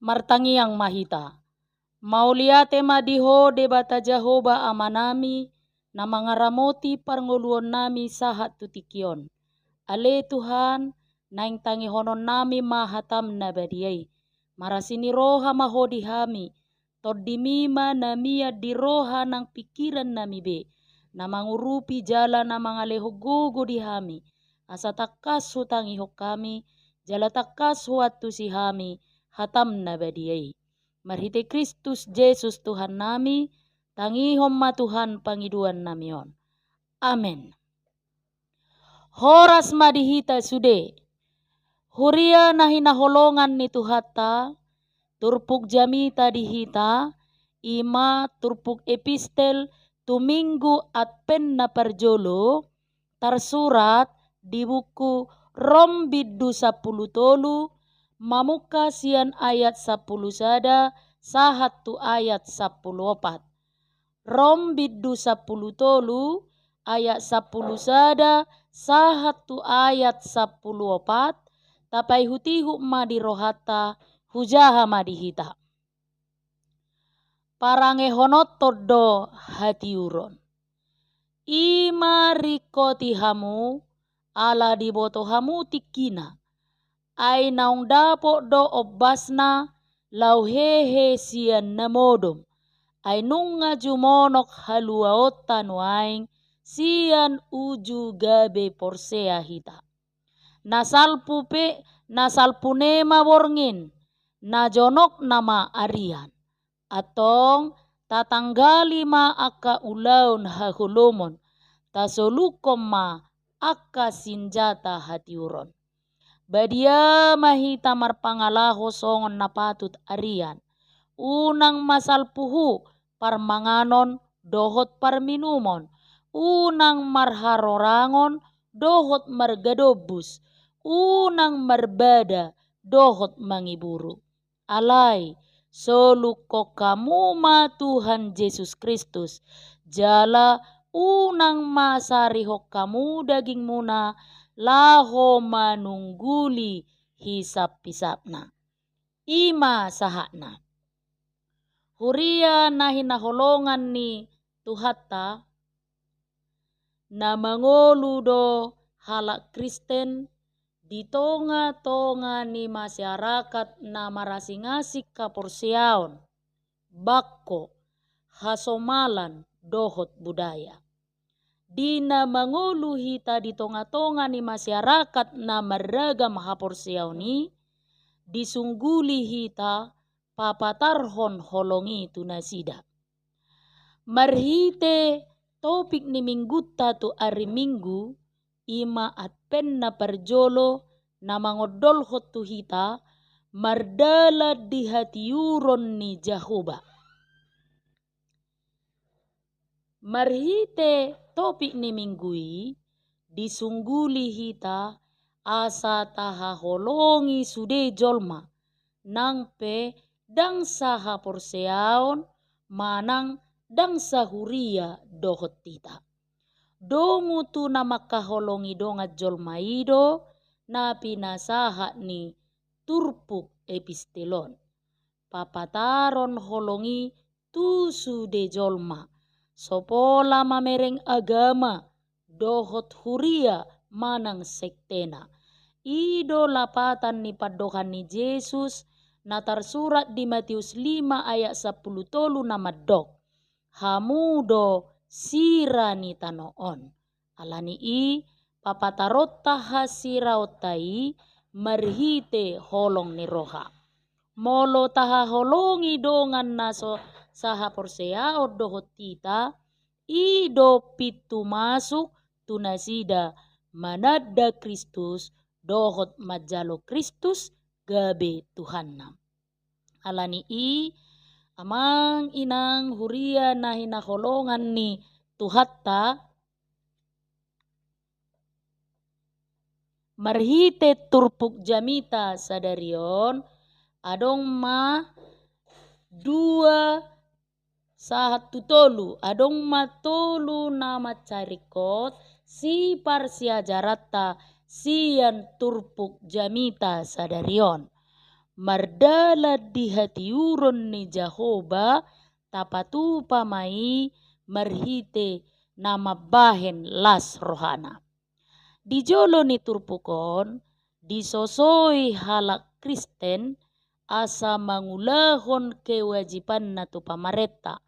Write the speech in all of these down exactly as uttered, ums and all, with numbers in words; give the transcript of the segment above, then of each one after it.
Martangiang ma hita. Mauliate ma di Ho Debata Jahowa Amanami, na mangaramoti parngoluonnami sahat tu tingki on. Ale Tuhan, naeng tangihononnami ma hataM na badia i. Marasi ni roha ma Ho di hami, TondiMi ma na mian di roha nang pingkirannami be, na mangurupi jala na mangalehon gogo di hami, asa tangkas hutangihon hami, jala tangkas huantusi hami hataM na badia i. Marhite Kristus Jesus Tuhannami, tangihon ma Tuhan pangidoannami on. Amen. Horas ma di hita sude. Huria na hinaholongan ni Tuhanta, turpuk jamita di hita, i ma turpuk epistel tu Minggu Advent na parjolo, tarsurat di buku Rom bindu sampulu tolu, mamungka sian ayat sampulu sada sahat tu ayat sampulu opat. Rom bindu sampulu tolu, ayat sampulu sada sahat tu ayat sampulu opat, tapaihutihut ma di rohanta, hujaha ma di hita. Parangehononton do hatiuron. I ma ringkoti hamu, ala diboto hamu tingkina. Ai naung dapot do ombasna, laho hehe sian na modom. Ai nunga jumonok haluaonta nuaeng, sian uju gabe porsea hita. Na salpu pe, na salpu nama borngin, na jonok nama arian. Antong, tatanggali ma angka ulaon haholomon, tasolukkon ma angka sinjata hatiuron. Badia ma hita marpangalaho songon na patut arian. Unang ma salpu hu parmanganon dohot parminumon, unang marharorangon dohot margadombus, unang marbada dohot mangiburu. Alai, solukkon hamu ma Tuhan Jesus Kristus, jala unang ma sarihon hamu dagingmuna laho manungguli hisaphisapna. I ma sahatna. Huria na hinaholongan ni Tuhanta, na mangolu do halak Kristen di tongatonga ni masyarakat na marasingasing haporseaon, bangko, hasomalan dohot budaya. Di na mangolu hita di tongatonga ni masyarakat na marragam haporseaon i, disungguli hita papatarhon holong i tu nasida. Marhite topik ni minggunta tu ari Minggu, i ma Advent na parjolo na mangondolhon tu hita, mardalan di hatiuron ni Jahowa. Marhite topik ni Minggu i, disungguli hita asa tahaholongi sude jolma, nang pe ndang sahaporseaon manang ndang sahuria dohot hita. Domu tu na mangkaholongi dongan jolma i do na pinasahat ni turpuk epistel on. Papataron holong i tu sude jolma, so pola mamereng agama dohot huria manang sektena. I do lapatan ni pandohan ni Jesus na tarsurat di Matius lima ayat sampulu tolu na mandok: Hamu do sira ni tano on. Ala ni i, papataronta hasiraonta i marhite holong ni roha. Molo tahaholongi dongan na so sahaporseaon dohot hita, i do pintu masuk tu nasida mananda Kristus dohot manjalo Kristus gabe Tuhanna. Ala ni i, amang inang huria na hinaholongan ni Tuhanta, marhite turpuk jamita sadari on, adong ma dua sahat tu tolu, adong ma tolu na mansai ringkot siparsiajaranta sian turpuk jamita sadari on. mardalan di hatiuron ni Jahowa, tapatupa ma i marhite na mambahen las rohana. Di jolo ni turpuk on, disosoi halak Kristen asa mangulahon kewajibanna tu pamarenta,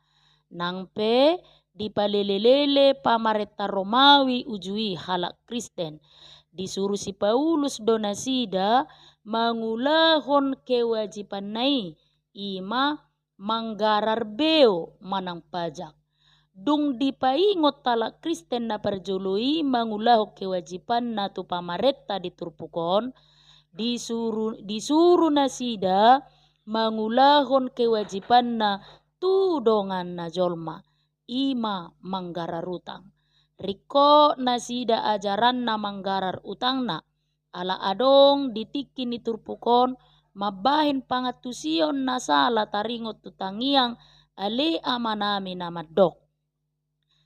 nang pe dipalele-lele pamarenta Romawi uju i halak Kristen. Disuru si Paulus do nasida mangulahon kewajibanna i, i ma manggarar beo manang pajak. Dung dipaingot halak Kristen na parjolo i mangulahon kewajibanna tu pamarenta di turpuk on, disuru, disuru nasida mangulahon kewajibanna tu donganna jolma, i ma manggarar utang. Ringkot nasida ajaranna manggarar utangna, ala adong di tingki ni turpuk on mambahen pangantusion na sala taringot tu tangiang ale Amanami na mandok: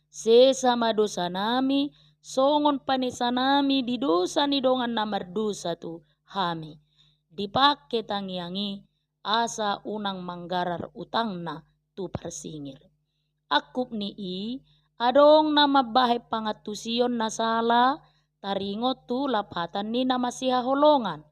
Sesa ma dosanami, songon panesanami di dosa ni dongan na mardosa tu hami. Dipangke tangiang i, asa unang manggarar utangna tu parsingir. Angkup ni i, adong na mambahen pangantusion na sala taringot tu lapatan ni na masihaholongan.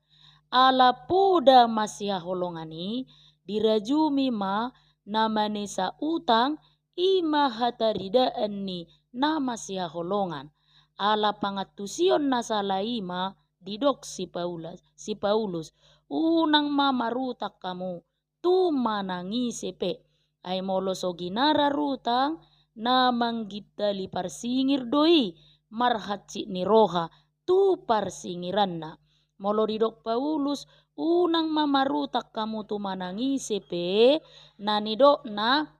Ala poda masihaholongan i, dirajumi ma na manesa utang, i ma hataridaan ni na masihaholongan. Ala pangantusion na sala i ma didok si Paulus, si Paulus: Unang ma marutang hamu tu manang ise pe. Ai molo so ginarar utang, na manggintali parsingir do i, marhansit ni roha tu parsingiranna. Molo didok Paulus, unang ma marutang hamu tu manang ise pe, na nidokna,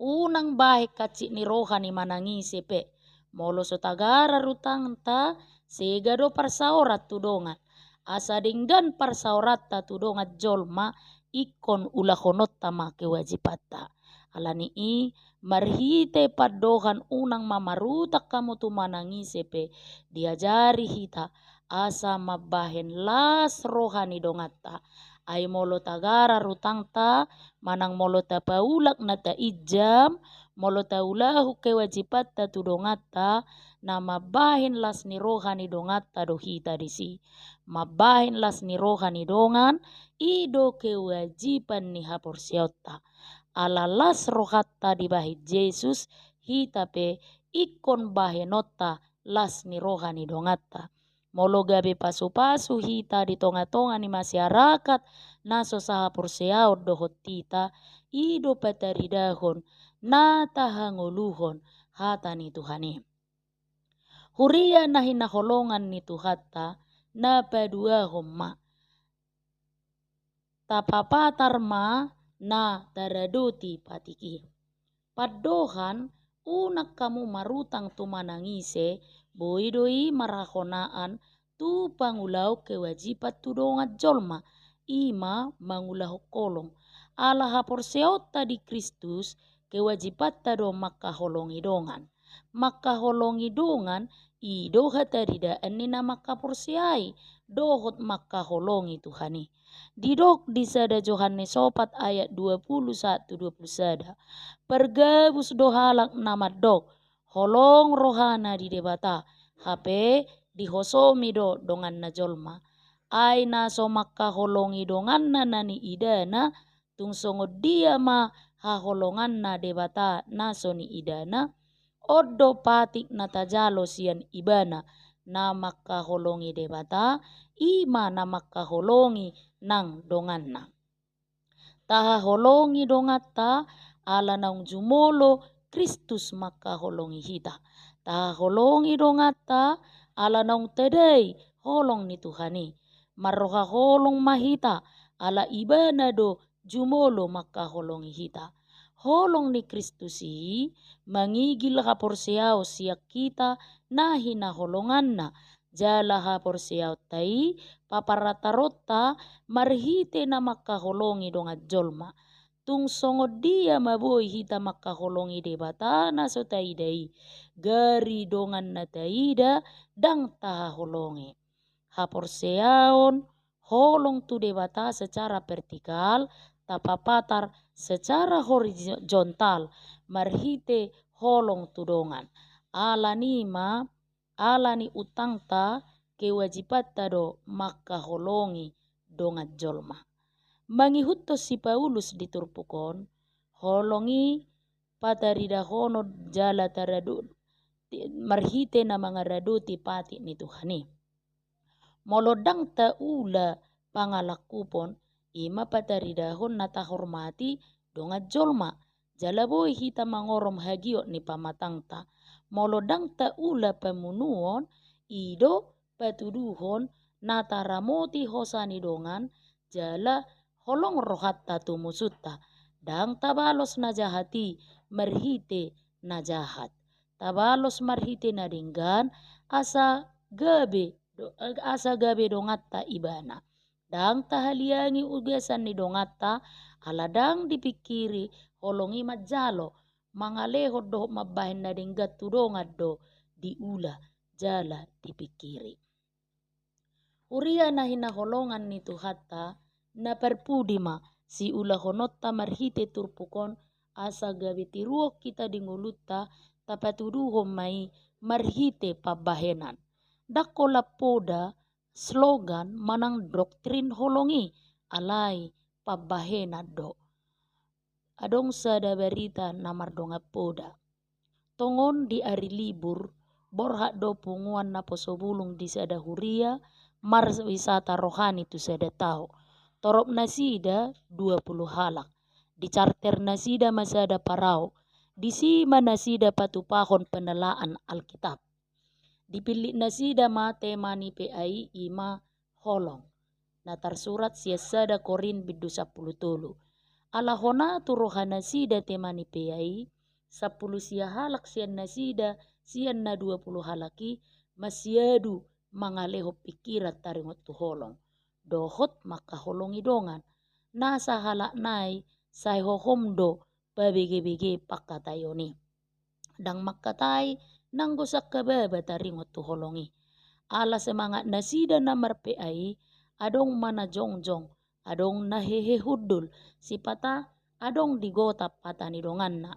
unang bahen hansit ni roha ni manang ise pe. Molo so tagarar utangta, sega do parsaoran tu dongan. Asa denggan parsaoranta tu dongan jolma, ingkon ulahononta ma kewajibanta. Ala ni i, marhite pandohan unang ma marutang hamu tu manang ise pe, diajari hita asa mambahen las roha ni donganta. Ai molo tagarar utangta, manang molo tapaulak na tainjam, molo taulahon kewajibanta tu donganta, na mambahen las ni roha ni donganta do hita disi. Mambahen las ni roha ni dongan, i do kewajiban ni haporseaonta. Ala las rohanta dibahen Jesus, hita pe ingkon bahenonta las ni roha ni donganta. Molo gabe pasu-pasu hita di tonga-tonga ni masyarakat na so sahaporseaon dohot hita, i do pataridahon na tahangoluhon hata ni Tuhan i. Huria na hinaholongan ni Tuhanta, na paduahon ma. Tapapatar ma na taradoti patik i. Pandohan, unang hamu marutang tu manang ise, boi do i marhahonaan tu pangulaon kewajiban tu dongan jolma, i ma mangulahon holong. Ala haporseaonta di Kristus, kewajibanta do mangkaholongi dongan. Mangkaholongi dongan, i do hataridaan ni na mangkaporseai dohot mangkaholongi Tuhan i. Didok di sada Johannes opat ayat dua puluh satu dua puluh sada: Pargabus do halak na mandok, holong rohana di Debata, hape dihosomi do donganna jolma. Ai na so mangkaholongi donganna na niidana, tung songon dia ma haholonganna Debata na so niidana? On do patik na tajalo sian Ibana, na mangkaholongi Debata, i ma na mangkaholongi nang donganna. Tahaholongi donganta ala naung jumolo Kristus mangkaholongi hita. Tahaholongi donganta ala naung tadai holong ni Tuhan i. Marroha holong ma hita, ala Ibana do jumolo mangkaholongi hita. Holong ni Kristus i mangigil haporseaon sian hita na hinaholonganna, jala haporseaonta i paparataronta marhite na mangkaholongi dongan jolma. Tung songon dia ma boi hita mangkaholongi Debata na so taida i, gari dongan na taida ndang tahaholongi. Haporseaon, holong tu Debata secara vertikal, tapapatar secara horizontal, marhite holong tu dongan. Alani ma, alani utangta, kewajibanta do mangkaholongi dongan jolma. Mangihuthon si Paulus di turpuk on, holong i pataridahonon jala taradu-, ti-, marhite na mangaradoti patik ni Tuhan i. Molo ndang taula pangalangkupon, i ma pataridahon na tahormati dongan jolma, jala boi hita mangorom hagiot ni pamatangta. Molo ndang taula pamunuon, i do patuduhon na taramoti hosa ni dongan, jala holong rohanta tu musunta. Ndang tabalos na jahat i marhite na jahat. Tabalos marhite na denggan, asa gabe do-, asa gabe donganta ibana. Ndang tahaliangi ugasan ni donganta, ala ndang dipingkiri holong i manjalo, mangalehon dohot mambahen na denggan tu dongan do diula jala dipingkiri. Huria na hinaholongan ni Tuhanta, na parpudi ma siulahononta marhite turpuk on, asa gabe tiruon hita di ngolunta, tapatuduhon ma i marhite pambahenan. Ndang holan poda, slogan, manang doktrin holong i, alai pambahenan do. Adong sada barita na mardongan poda. Tongon di ari libur, borhat do punguan naposo bulung di sada huria marwisata rohani tu sada tao. Torop nasida dua pulu halak. Dicharter nasida ma sada parau. Disi ma nasida patupahon penelaan Alkitab. Dipillit nasida ma tema ni P A i, i ma holong. Na tarsurat sian sada Korint bindu sampulu tolu. Ala hona tu rohanasida tema ni P A i, sampulu sia halak sian nasida, sian na dua pulu halak i, masiadu mangalehon pingkiran taringot tu holong. Dohot mangkaholongi dongan. Na sahalak nai, sai hohom do pabegebege pangkataion i. Ndang mangkatai nanggo sangkababa taringot tu holong i. Ala semangat nasida na mar-P A i, adong ma na jongjong, adong na hehe hundul, sipata adong digotap hata ni donganna.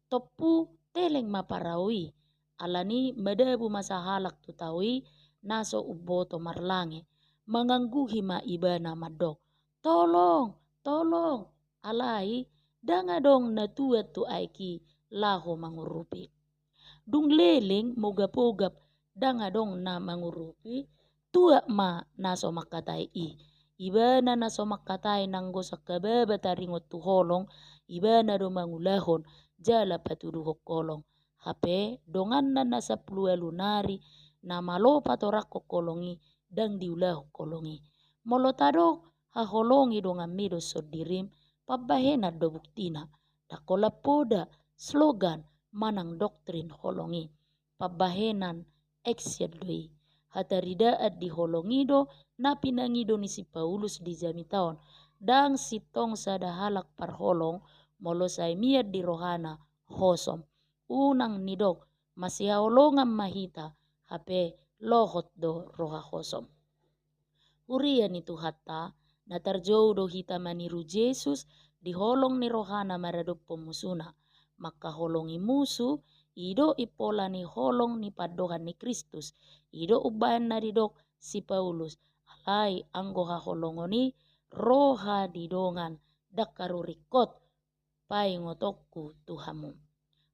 Tompu teleng ma parau i, alani madabu ma sahalak tu tao i, na so umboto marlange, mangangguhi ma ibana mandok, "Tolong, tolong!" Alai, ndang adong na tuat tu aek i laho mangurupi. Dung leleng mogapogap, ndang adong na mangurupi, tuat ma na so mangkatai i. Ibana na so mangkatai nanggo sangkababa taringot tu holong, ibana do mangulahon, jala patuduhon holong. Hape, donganna na sampulu ualu nari, na malo patorangkon holong i, ndang diulahon holong i. Molo tadok, haholongi donganmi dohot sondirim, pambahenan do buktina. Ndang holan poda, slogan, manang doktrin holong i. Pambahenan, action do i. Hataridaan di holong i do na pinangido ni si Paulus di jamita on. Ndang sintong sada halak parholong, molo sai mian di rohana hosom. Unang nidok, masihaholongan ma hita, hape lohot do roha hosom. Huria ni Tuhanta, na tarjou do hita maniru Jesus di holong ni rohana maradophon musuna. Mangkaholongi musu, i do impola ni holong ni pandohan ni Kristus, i do umbahen na didok si Paulus, alai anggo haholongon i roha di dongan, ndang haru ringkot, paingotonku tu hamu.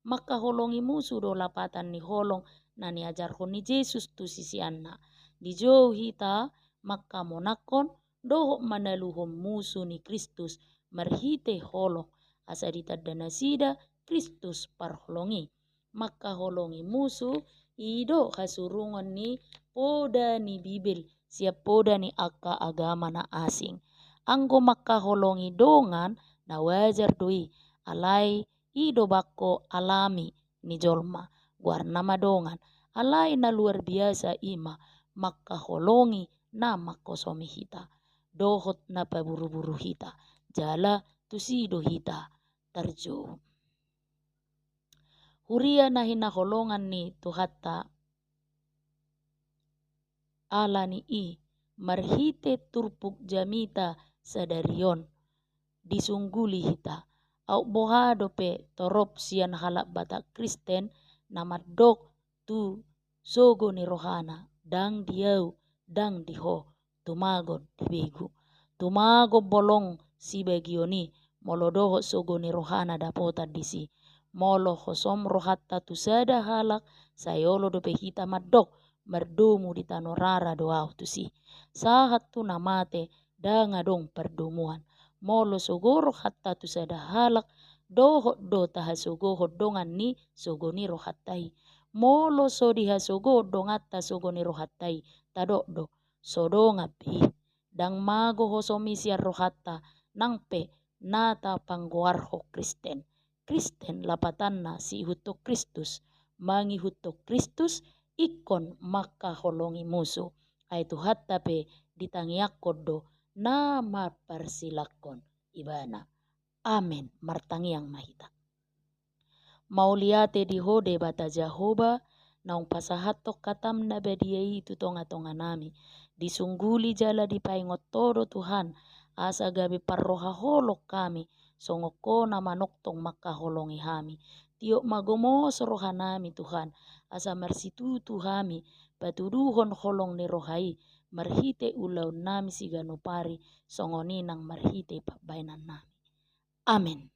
Mangkaholongi musu do lapatan ni holong na niajarhon ni Jesus tu siseanna. Dijou hita mangkamonangkon dohot manaluhon musu ni Kristus marhite holong, asa ditanda nasida Kristus parholong i. Mangkaholongi musu, i do hasurungon ni poda ni Bibel sian poda ni angka agama na asing. Anggo mangkaholongi dongan, na wajar do i, alai i do bangko alami ni jolma, goarna ma dongan. Alai na luar biasa i ma mangkaholongi na mangkosomi hita, dohot na paburuburu hita, jala tusi do hita tarjou. Huria na hinaholongan ni Tuhanta, alani i marhite turpuk jamita sadari on disungguli hita. Aut boha dope torop sian halak Batak Kristen na mandok tu sogo ni rohana, ndang di au, ndang di ho, tumagon dibegu. Tumagon bolong sibagion i, molo dohot sogo ni rohana dapotan disi. Molo hosom rohanta tu sada halak, sai olo dope hita mandok, mardomu di tano rara do au tusi. Sahat tu na mate, ndang adong pardomuan. Molo sogo rohanta tu sada halak, dohot do tahasogohon dongan ni sogo ni rohanta i. Molo so dihasogohon donganta sogo ni rohanta i, tadok do, so dongan be i. Ndang mago hosom i sian rohanta, nang pe na tapanggoarhon Kristen. Kristen lapatanna siihuthon Kristus, mangihuthon Kristus ingkon mangkaholongi musu. Ai Tuhanta pe ditangiangkon do na mamparsilangkon ibana. Amen. Martangiang ma hita. Mauliate di Ho Debata Jahowa, naung pasahathon hataM na badia i tu tongatonganami. Disungguli jala dipaingot Ho do Tuhan, asa gabe parroha holong hami, songon Ho na manongtong mangkaholongi hami. Tiop ma gomos rohanami Tuhan, asa marsitutu hami patuduhon holong ni roha i, marhite ulaonnami siganup ari, songon i nang marhite pambahenannami. Amen.